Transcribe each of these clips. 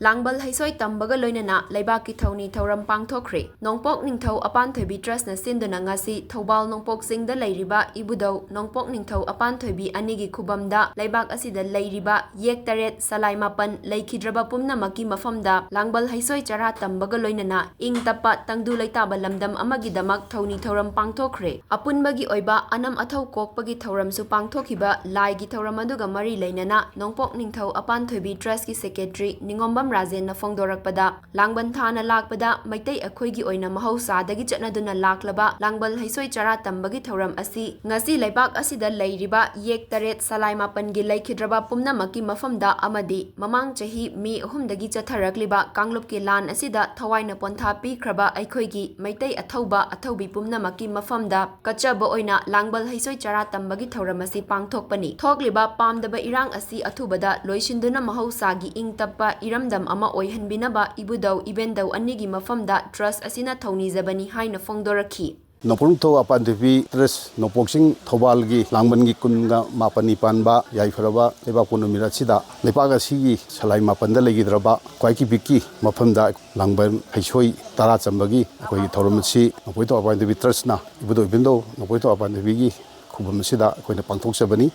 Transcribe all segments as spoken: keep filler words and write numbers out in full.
ꯂꯥꯡꯕꯜ ꯍꯩꯁꯣꯏ ꯇꯝꯕꯒ ꯂꯣꯏꯅꯅ ꯂꯩꯕꯥꯛꯀꯤ ꯊꯧꯅꯤ ꯊꯧꯔꯝ ꯄꯥꯡꯊꯣꯛꯈ꯭ꯔꯦ꯫ ꯅꯣꯡꯄꯣꯛ ꯅꯤꯡꯊꯧ ꯑꯄꯥꯟꯊꯣꯏꯕꯤ ꯇ꯭ꯔꯁꯅ ꯁꯤꯟꯗꯨꯅ ꯉꯁꯤ ꯊꯧꯕꯥꯜ ꯅꯣꯡꯄꯣꯛ ꯆꯤꯡꯗ ꯂꯩꯔꯤꯕ ꯏꯕꯨꯙꯧ ꯅꯣꯡꯄꯣꯛ ꯅꯤꯡꯊꯧ ꯑꯄꯥꯟꯊꯣꯏꯕꯤ ꯑꯅꯤꯒꯤ ꯈꯨꯕꯝꯗ ꯂꯩꯕꯥꯛ ꯑꯁꯤꯗ ꯂꯩꯔꯤꯕ ꯌꯦꯛ ꯇꯔꯦꯠ ꯁꯂꯥꯏ ꯃꯥꯄꯟ ꯂꯩꯈꯤꯗ꯭ꯔꯕ ꯄꯨꯝꯅꯃꯛꯀꯤ ꯃꯐꯝꯗ ꯂꯥꯡꯕꯜ ꯍꯩꯁꯣꯏ ꯆꯔꯥ ꯇꯝꯕꯒ ꯂꯣꯏꯅꯅ ꯏꯪ ꯇꯞꯄ ꯇꯪꯗꯨ ꯂꯩꯇꯥꯕ ꯂꯝꯗꯝ ꯑꯃꯒꯤꯗꯃꯛ ꯊꯧꯅꯤ ꯊꯧꯔꯝ ꯄꯥꯡꯊꯣꯛꯈ꯭ꯔꯦ꯫ ꯑꯄꯨꯟꯕꯒꯤ ꯑꯣꯏꯕ ꯑꯅꯝ ꯑꯊꯧ ꯀꯣꯛꯄꯒꯤ ꯊꯧꯔꯝꯁꯨ ꯄꯥꯡꯊꯣꯛꯈꯤꯕ ꯂꯥꯏꯒꯤ ꯊꯧꯔꯝ ꯑꯗꯨꯒ ꯃꯔꯤ ꯂꯩꯅꯅ ꯅꯣꯡꯄꯣꯛ ꯅꯤꯡꯊꯧ ꯑꯄꯥꯟꯊꯣꯏꯕꯤ ꯇ꯭ꯔꯁꯀꯤ ꯁꯦꯀ꯭ꯔꯦꯇꯔꯤ ꯅꯤꯉꯣꯝꯕꯝ ꯔꯥꯖꯦꯟꯅ ꯐꯣꯡꯗꯣꯔꯛꯄꯗ, ꯂꯥꯡꯕꯟ ꯊꯥꯅ ꯂꯥꯛꯄꯗ ꯃꯩꯇꯩ ꯑꯩꯈꯣꯏꯒꯤ ꯑꯣꯏꯅ ꯃꯍꯧꯁꯥꯗꯒꯤ ꯆꯠꯅꯗꯨꯅ ꯂꯥꯛꯂꯕ ꯂꯥꯡꯕꯜ ꯍꯩꯁꯣꯏ ꯆꯔꯥ ꯇꯝꯕꯒꯤ ꯊꯧꯔꯝ ꯑꯁꯤ ꯉꯁꯤ ꯂꯩꯕꯥꯛ ꯑꯁꯤꯗ ꯂꯩꯔꯤꯕ ꯌꯦꯛ ꯇꯔꯦꯠ ꯁꯂꯥꯏ ꯃꯥꯄꯟꯒꯤ ꯂꯩꯈꯤꯗ꯭ꯔꯕ ꯄꯨꯝꯅꯃꯛꯀꯤ ꯃꯐꯝꯗ ꯑꯃꯗꯤ ꯃꯃꯥꯡ ꯆꯍꯤ ꯃꯦ ꯑꯍꯨꯝꯗꯒꯤ ꯆꯠꯊꯔꯛꯂꯤꯕ ꯀꯥꯡꯂꯨꯞꯀꯤ ꯂꯥꯟ ꯑꯁꯤꯗ ꯊꯋꯥꯏꯅ ꯄꯣꯟꯊꯥ ꯄꯤꯈ꯭ꯔꯕ ꯑꯩꯈꯣꯏꯒꯤ ꯃꯩꯇꯩ ꯑꯊꯧꯕ ꯑꯊꯧꯕꯤ ꯄꯨꯝꯅꯃꯛꯀꯤ ꯃꯐꯝꯗ ꯀꯠꯆꯕ ꯑꯣꯏꯅ ꯂꯥꯡꯕꯜ ꯍꯩꯁꯣꯏ ꯆꯔꯥ ꯇꯝꯕꯒꯤ ꯊꯧꯔꯝ ꯑꯁꯤ ꯄꯥꯡꯊꯣꯛꯄꯅꯤ꯫ ꯊꯣꯛꯂꯤꯕ ꯄꯥꯝꯗꯕ ꯏꯔꯥꯡ ꯑꯁꯤ ꯑꯊꯨꯕꯗ ꯂꯣꯏꯁꯤꯟꯗꯨꯅ ꯃꯍꯧꯁꯥꯒꯤ ꯏꯪ ꯇꯞꯄ ꯏꯔꯝꯗꯝ ꯑꯃ ꯑꯣꯏꯍꯟꯕꯤꯅꯕ ꯏꯕꯨꯙꯧ ꯏꯕꯦꯟꯗꯧ ꯑꯅꯤꯒꯤ ꯃꯐꯝꯗ ꯇ꯭ꯔꯁ ꯑꯁꯤꯅ ꯊꯧꯅꯤꯖꯕꯅꯤ ꯍꯥꯏꯅ ꯐꯣꯡꯗꯣꯔꯛꯈꯤ꯫ ꯅꯣꯡꯄꯣꯛ ꯅꯤꯡꯊꯧ ꯑꯄꯥꯟꯊꯣꯏꯕꯤ ꯇ꯭ꯔꯁ ꯅꯣꯡꯄꯣꯛ ꯆꯤꯡ ꯊꯧꯕꯥꯜꯒꯤ ꯂꯥꯡꯕꯟꯒꯤ ꯀꯨꯟꯒ ꯃꯥꯄꯟꯅꯤ ꯄꯥꯟꯕ ꯌꯥꯏꯐꯔꯕ ꯂꯩꯕꯥꯛꯄꯣꯛꯄ ꯅꯨꯃꯤꯠ ꯑꯁꯤꯗ ꯂꯩꯄꯥꯛ ꯑꯁꯤꯒꯤ ꯁꯂꯥꯏ ꯃꯥꯄꯟꯗ ꯂꯩꯈꯤꯗ꯭ꯔꯕ ꯈ꯭ꯋꯥꯏ ꯀꯤꯕꯤꯛꯀꯤ ꯃꯐꯝꯗ ꯂꯥꯡꯕꯟ ꯍꯩꯁꯣꯏ ꯇꯔꯥ ꯆꯝꯕꯒꯤ ꯑꯩꯈꯣꯏꯒꯤ ꯊꯧꯔꯝ ꯑꯁꯤ ꯅꯣꯡꯄꯣꯛ ꯅꯤꯡꯊꯧ ꯑꯄꯥꯟꯊꯣꯏꯕꯤ ꯇ꯭ꯔꯁꯅ ꯏꯕꯨꯙꯧ ꯏꯕꯦꯟꯗꯧ ꯅꯣꯡꯄꯣꯛ ꯅꯤꯡꯊꯧ ꯑꯄꯥꯟꯊꯣꯏꯕꯤꯒꯤ ꯈꯨꯕꯝ ꯑꯁꯤꯗ ꯑꯩꯈꯣꯏꯅ ꯄꯥꯡꯊꯣꯛꯆꯕꯅꯤ꯫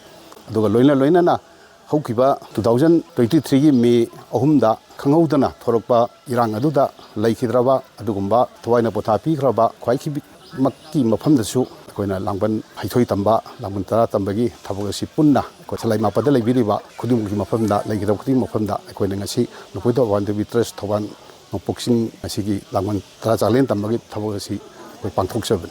ꯑꯗꯨꯒ ꯂꯣꯏꯅ ꯂꯣꯏꯅꯅ ꯍꯧꯈꯤꯕ two thousand twenty threeꯒꯤ ꯃꯦ ꯑꯍꯨꯝꯗ ꯈꯪꯍꯧꯗꯅ ꯊꯣꯔꯛꯄ ꯏꯔꯥꯡ ꯑꯗꯨꯗ ꯂꯩꯈꯤꯗ꯭ꯔꯕ ꯑꯗꯨꯒꯨꯝꯕ ꯊꯋꯥꯏꯅ ꯄꯣꯊꯥ ꯄꯤꯈ꯭ꯔꯕ ꯈ꯭ꯋꯥꯏ ꯈꯤꯕꯤꯛꯃꯛꯀꯤ ꯃꯐꯝꯗꯁꯨ ꯑꯩꯈꯣꯏꯅ ꯂꯥꯡꯕꯟ ꯍꯩꯊꯣꯏ ꯇꯝꯕ, ꯂꯥꯡꯕꯟ ꯇꯔꯥ ꯇꯝꯕꯒꯤ ꯊꯕꯛ ꯑꯁꯤ ꯄꯨꯟꯅ ꯑꯩꯈꯣꯏ ꯁꯂꯥꯏ ꯃꯥꯄꯗ ꯂꯩꯕꯤꯔꯤꯕ ꯈꯨꯗꯤꯡꯃꯛꯀꯤ ꯃꯐꯝꯗ, ꯂꯩꯈꯤꯗ꯭ꯔꯕ ꯈꯨꯗꯤꯡꯃꯛ ꯃꯐꯝꯗ ꯑꯩꯈꯣꯏꯅ ꯉꯁꯤ ꯅꯣꯡꯄꯣꯛ ꯅꯤꯡꯊꯧ ꯑꯄꯥꯟꯊꯣꯏꯕꯤ ꯇ꯭ꯔꯁ ꯊꯧꯕꯥꯜ ꯅꯣꯡꯄꯣꯛ ꯆꯤꯡ ꯑꯁꯤꯒꯤ ꯂꯥꯡꯕꯟ ꯇꯔꯥ ꯆꯥꯛꯂꯦꯟ ꯇꯝꯕꯒꯤ ꯊꯕꯛ ꯑꯁꯤ ꯑꯩꯈꯣꯏ ꯄꯥꯡꯊꯣꯛꯆꯕꯅꯤ꯫